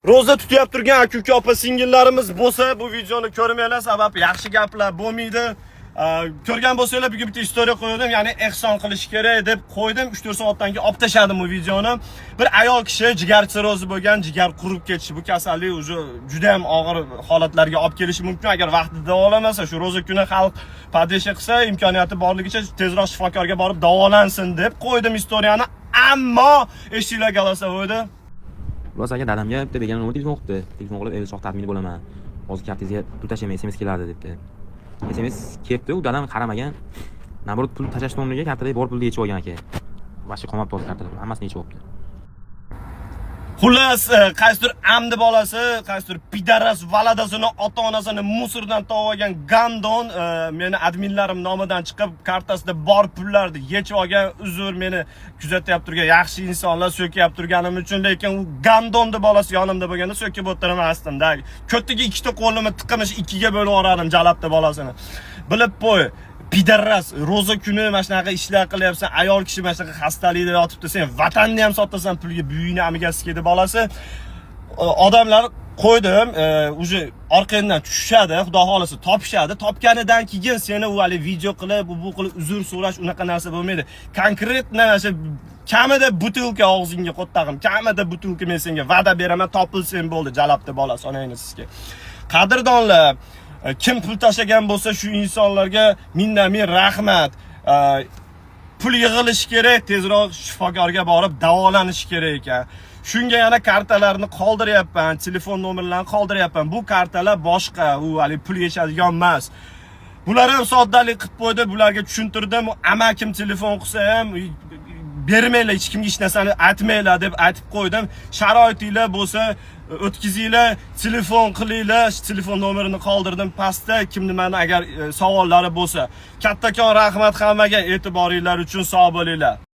Ro'za tutyap turgan aka, uka, opa singillarimiz bo'lsa, bu videoni ko'rmanglar, sabab yaxshi gaplar bo'lmaydi. Ko'rgan bo'lsanglar, bugun bitta история qo'ydim, ya'ni ehson qilish kerak deb qo'ydim. 3-4 soatdan keyin olib tashladim bu videoni. Bir ayol kishi jigar sirrozi bo'lgan, jigar qurib ketishi, bu kasallik уже juda ham og'ir holatlarga olib kelishi mumkin agar vaqtida davolamasa. Shu ro'za kuni xalq поддержка qilsa, imkoniyati borligicha tezroq shifokorga borib davolansin deb qo'ydim история ni. Ammo eshitdinglar голосовой da. Rost aka, dadamga bitta begona nomer telefon qilibdi. Telefon qilib, "Elchoq tadmini bo'laman. Hozir kartangizga pul tashlayman, SMS keladi", debdi. SMS kelibdi, u dadam qaramagan. Наоборот, pul tashlashni o'rniga kartadagi bor pulni yechib olgan aka. Вообще qolmabdi hozir kartada pul, hammasini yechib olibdi. Xullas, qaysidir amdi bolasi, qaysidir пидарас valadasini ota-onasini мусор dan topib olgan гандон meni adminlarim nomidan chiqib, kartasida bor pullarni yechib olgan. Uzr, meni kuzatyapti turgan yaxshi insonlar, so'kyapti turganim uchun, lekin u гандон ni bolasi yonimda bo'lganda so'kib o'tirmasdim-da. Ko'tiga ikkita qo'limni tiqimish ikkiga bo'lib yuborardim jalabni bolasini. Bilib qo'y, пидарас, ro'za kuni mana shunaqa ishlar qilyapsan, ayol kishi mana shunaqa xastalikda yotibdi, sen vatanni ham sotasan pulga, buyingni amigasi keldi bolasi. Odamlar qo'ydim, уже orqangdan tushishadi, xudo xohlasa topishadi. Topganidan keyin seni u hali video qilib, bu qilib uzr so'rash, unaqa narsa bo'lmaydi. Конкретно mana shu kamida бутылка og'zingga qo'ttag'im, kamida бутылка men senga va'da beraman, topilsang bo'ldi, jalabni bolasi, onangni sizga. Qadrdonlar, kim pul tashlagan bo'lsa, shu insonlarga mingdan ming rahmat. Pul yig'ilishi kerak, tezroq shifokorga borib davolanish kerak ekan. Shunga yana kartalarni qoldiryapman, telefon nomerlarini qoldiryapman. Bu kartalar boshqa, u hali pul yechadigan emas. Bular ham soddalik qilib qo'ydi, bularga tushuntirdim. Amakim telefon qilsa ham bermanglar, hech kimga hech narsani aytmanglar deb aytib qo'ydim. Sharoitinglar bo'lsa o'tkazinglar, telefon qilinglar, telefon nomerini qoldirdim pastda, kim nimani agar savollari bo'lsa. Kattakon rahmat hammaga e'tiboringlar uchun, sog' bo'linglar.